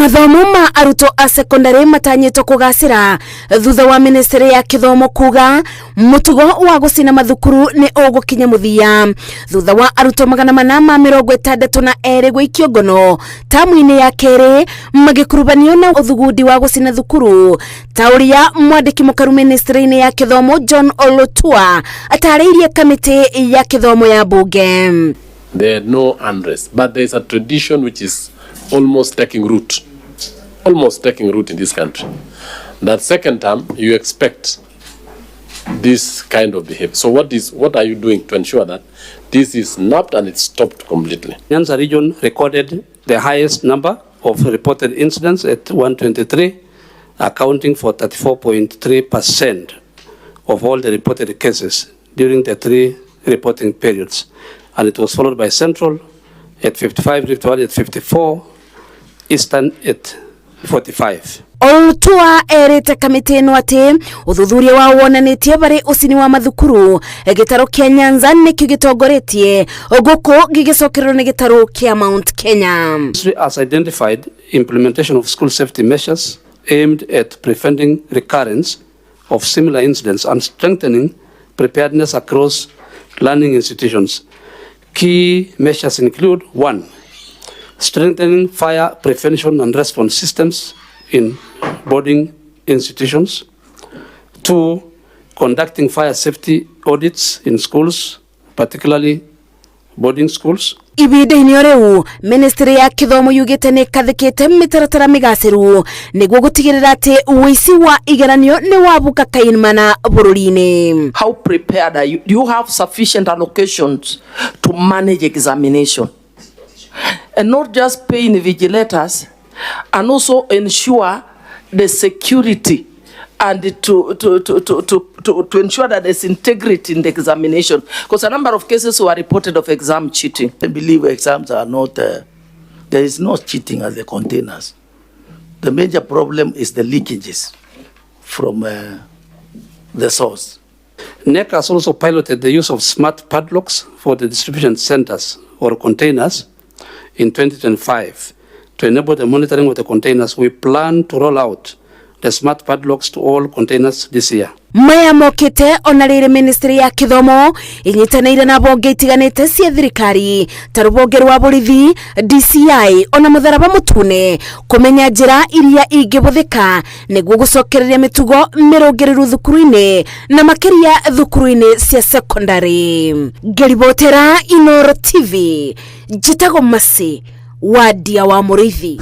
Mathomo ma arutwo a sekondari matanyĩtwo kũgacĩra thutha wa ministry ya kĩthomo kuga mũtugo wa gũcina mathukuru nĩ ũgũkinya mũthia thutha wa arutwo 462 gũikio ngono tamu-inĩ ya kerĩ magĩkurubanio na ũthugundi wa gũcina thukuru ta ũrĩa mwandĩki mũkaru ministry-inĩ ya kĩthomo John Olotua atarĩirie kamĩtĩ ya kĩthomo ya mbunge. There are no unrest, but there is a tradition which is almost taking root in this country. That second term, you expect this kind of behavior. So what are you doing to ensure that this is napped and it's stopped completely? Nyanza region recorded the highest number of reported incidents at 123, accounting for 34.3% of all the reported cases during the three reporting periods. And it was followed by Central at 55, Rift Valley at 54, Eastern at 45. Olotua erĩte kamĩtĩ ĩno atĩ ũthuthuria wao wonanĩtie barĩ ũcini wa mathukuru gĩtarũ kĩa Nyanza nĩkĩo gĩtongoretie gũkũ gĩgĩcokererwo nĩ gĩtarũ kĩa Mount Kenya. Ministry has identified implementation of school safety measures aimed at preventing recurrence of similar incidents and strengthening preparedness across learning institutions. Key measures include: 1, strengthening fire prevention and response systems in boarding institutions. 2, conducting fire safety audits in schools, particularly boarding schools. Ibinda-inĩ o rĩu ministry ya kĩthomo yugĩte nĩ ĩkathĩkĩte mĩtaratara mĩgacĩru nĩguo gũtigĩrĩra atĩ ũici wa igeranio nĩ wabuka kaimana bũrũri-inĩ. How prepared are you? Do you have sufficient allocations to manage examination? And not just paying invigilators, and also ensure the security and to ensure that there's integrity in the examination. Because a number of cases were reported of exam cheating. I believe exams are not, there is no cheating at the containers. The major problem is the leakages from the source. KNEC has also piloted the use of smart padlocks for the distribution centers or containers in 2025 to enable the monitoring of the containers. We plan to roll out the smart padlocks to all containers this year. Maya mokĩte ona rĩrĩ ministry ya kĩthomo ĩnyitanĩire na bonge itiganĩte cia thirikari ta rũbonge rwa borithi, DCI ona mũtharaba mũtune kũmenya njĩra iria ingĩbũthĩka nĩguo gũcokereria mĩtugo mĩrũngĩrĩru thukuru-inĩ na makĩria thukuru-inĩ cia sekondari. Ngĩribotera Inoro TV, njĩtagwo Masi Wadia wa Mũrĩithi.